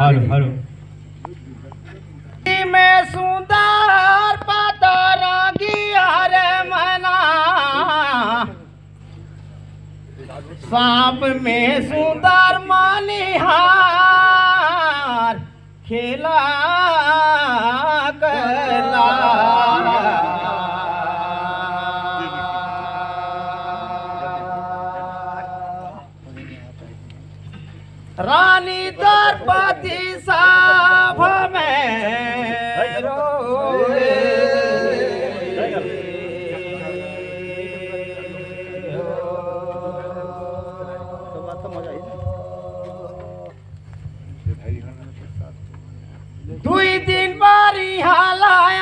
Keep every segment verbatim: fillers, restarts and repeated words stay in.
Hello, hello. में सुंदर पतरंगिया रे मना, सांप में सुंदर मनिहार खेला कला। रानी द्रौपदी सभा में रोए। दुई दिन बर इहाँ लाय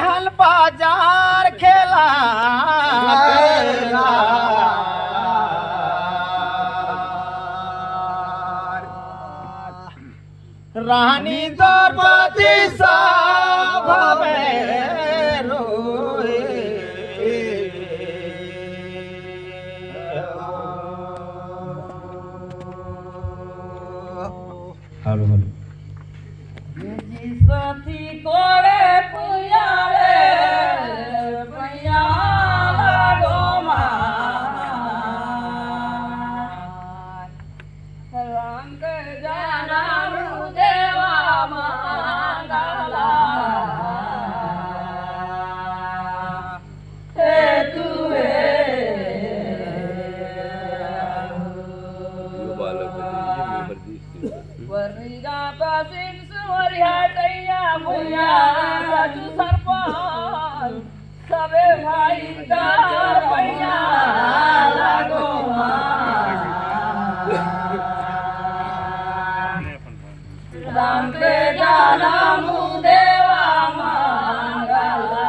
हन बाजार खेला। रानी द्रौपदी सभा में रोए। Hello, hello. जी सती कोड़े पुइया रे, पुइया लागो माँ। रंग जनम देवा मंगला। हे तू हे। यो बालक बने, ये मेहर दी स्त्री बने। वरिया पसिन सुवरिया टैया भुइया सचु सरपंच। सबे भाई का पैया लागो माँ। राम के जनम देवा मंगला।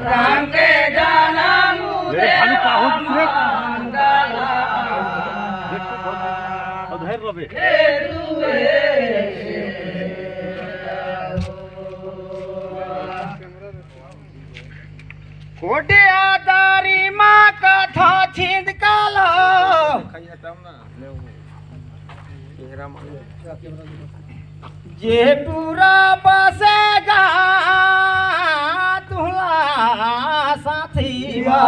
राम के जनम मेरे भानु पाहुन सुने। मंगला। और धैर्य रहे। कोटिया दारी माँ कथा छिंद कालो। जे पूरा बसेगा तुहला साथी बा।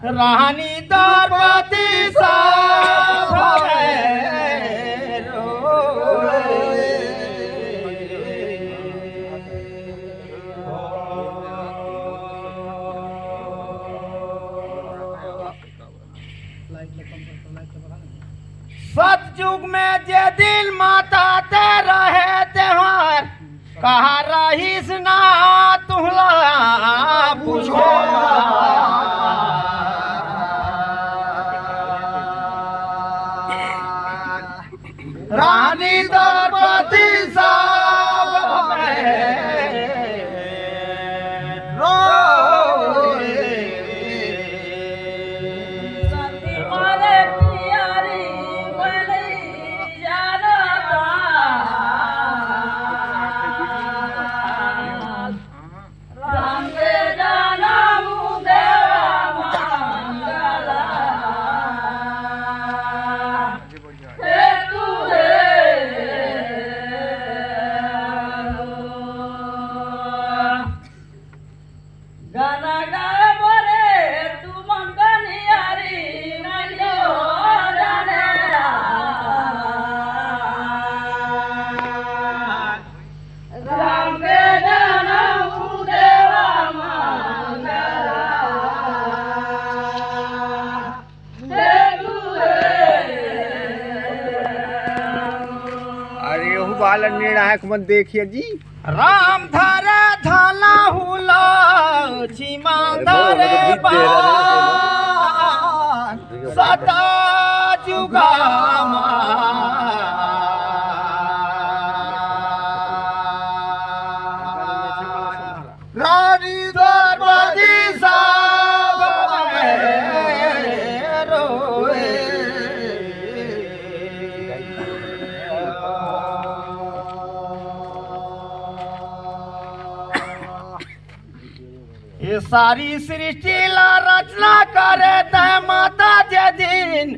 रानी द्रौपदी सभा में रोए। सतयुग में जे दिन माता ते रहे तेहर कहाँ रहिस ना तुहला पूछो। रानी द्रौपदी सभा में रोए। सती मारे पियारी बनी जाना। राम के जनम देवा वाला निर्णायक मन देखिए जी। राम धरे धला हुला, चिमा धरे बान, सता जुगामा। रानी द्रौपदी सब में रोए। ये सारी सृष्टि ला रचना करे तैं माता जे दिन,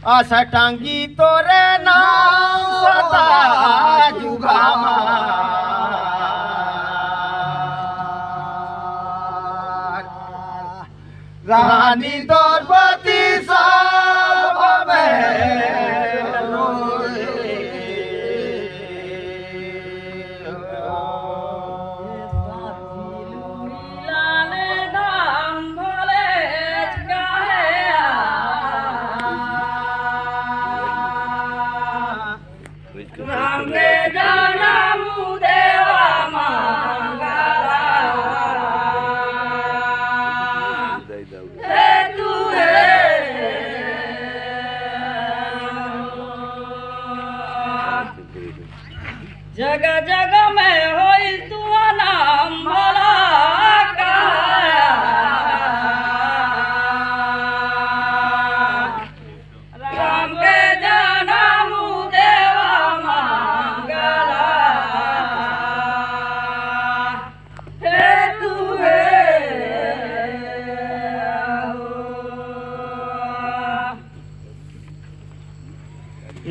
अष्टांगी तोरे नाम सता जुगामा। रानी द्रौपदी सब में रोए। रंगे जनम देवा मंगला। हे तू हे। जग जग में होई तू नाम भला का। राम के जनम देवा मंगला। हे तू हे।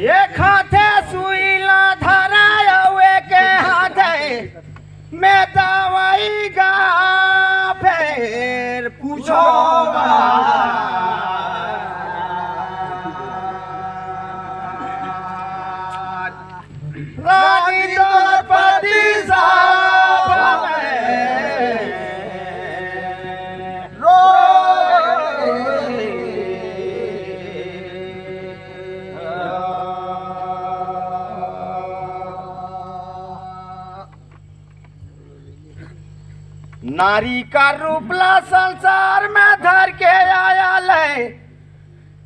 एक हाथे सुई ला धरा, अउ एक हाथे में दवाई गा, फेर पूछोगा। रानी द्रौपदी सब में रोए। नारी का रूप ला संसार में धर के आया ले,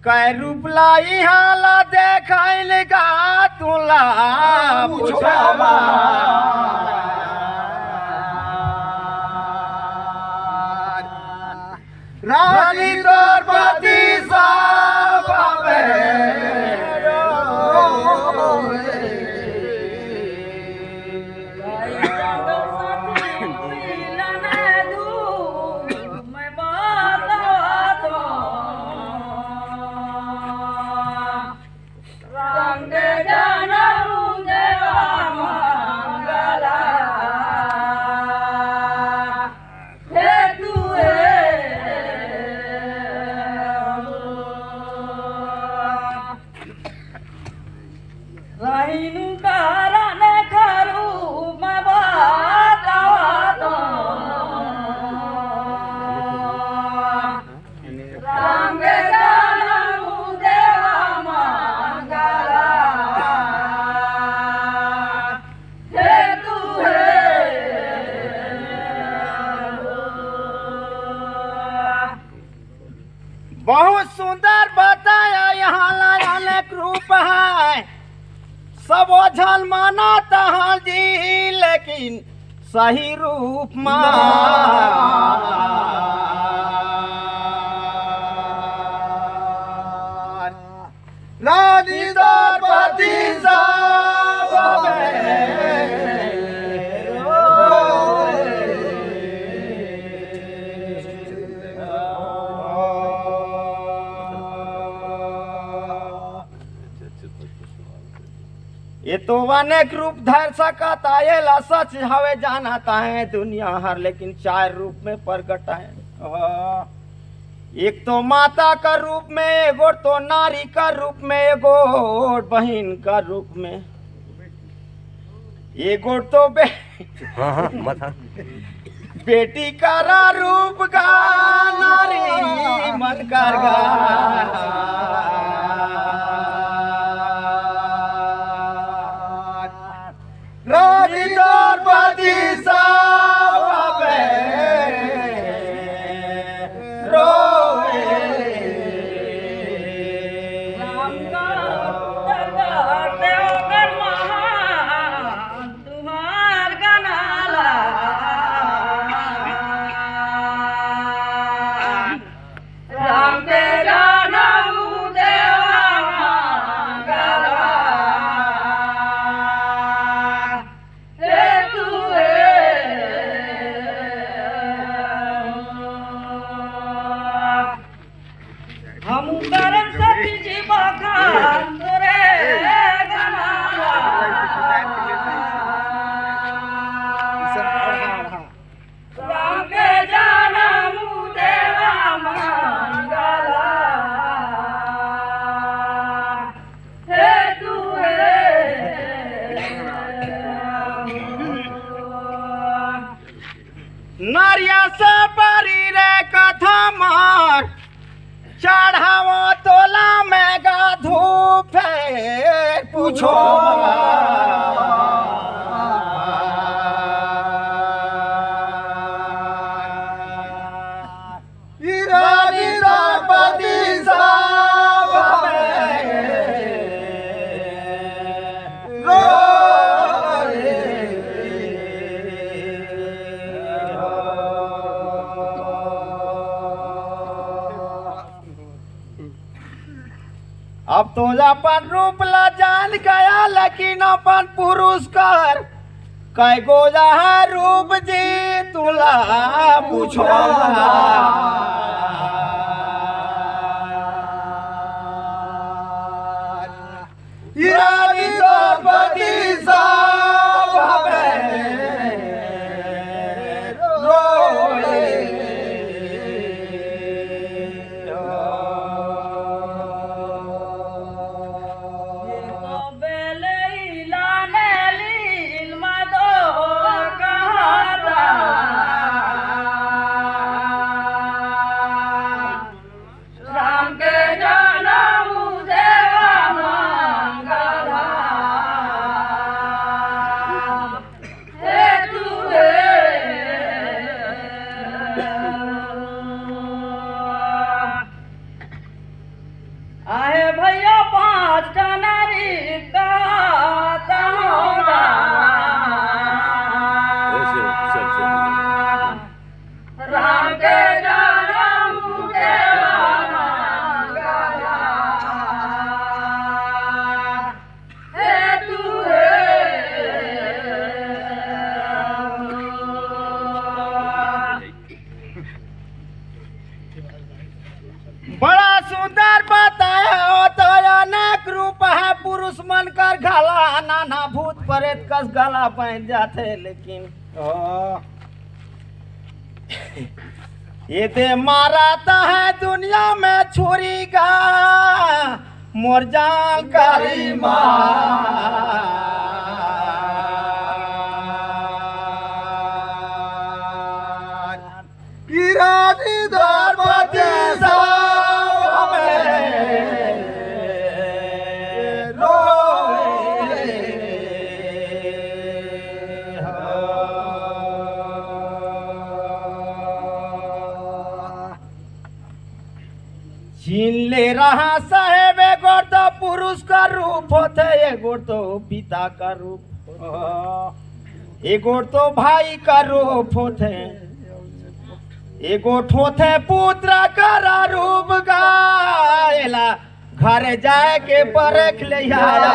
कै रूप ला इहाँ ला देखाइल गा तुला पूछावा। रानी द्रौपदी सब में रोए। रंग जनम देवा मंगला। हे तू हे। रहिनु कारण खरू मबाता। रंग जनम देवा मंगला। हे तू हे। बहुत सुंदर बताया, यहाँ ला अनेक रूप है, सबो झन मानत हन जी, लेकिन सही रूप मा। रानी द्रौपदी सब में ये तो अनेक रूप धर सकत हे, एला सच हवे जानत हे दुनिया हर, लेकिन चार रूप में प्रगट हे। आहा। एक तो माता का रूप में, एगो तो नारी का रूप में, एगो बहिन का रूप में, एगो तो बे-, हाँ, हाँ, मत हाँ। बेटी करा रूप का नारी मन कर गा। नरिया से बरी रे कथा मार, चढ़ावो तोला में गा धूप है, पूछो। रानी द्रौपदी सब में रोए। अब तो अपन रूप ला जान गया, लेकिन अपन पुरुष कर कै गो जहाँ रूप जी तुला पूछो। रानी द्रौपदी सब में रोए। राम के जनम देवा मंगला हेतु हे। आहे भैया पाँच टनरी कहत होगा। ऐसे हो, चल, चल। राम के जनम के हेतु हे। बड़ा सुंदर बताया हो तो अनेक रूप है पुरुष मन कर घला, नाना भूत प्रेत कस गला बन जाथे, लेकिन ये दे मारा तो है दुनिया में छुरी का मोर जानकारी मार। कि रानी द्रौपदी सब में रोए। चिन ले रहा साहेब, एगोर तो पुरुष का रूप होथे, एगोर तो पिता का रूप होथे, एगोर तो भाई का रूप होथे, एगोर होथे पुत्र का रूप गा। एला घर जाए के परख ले आया।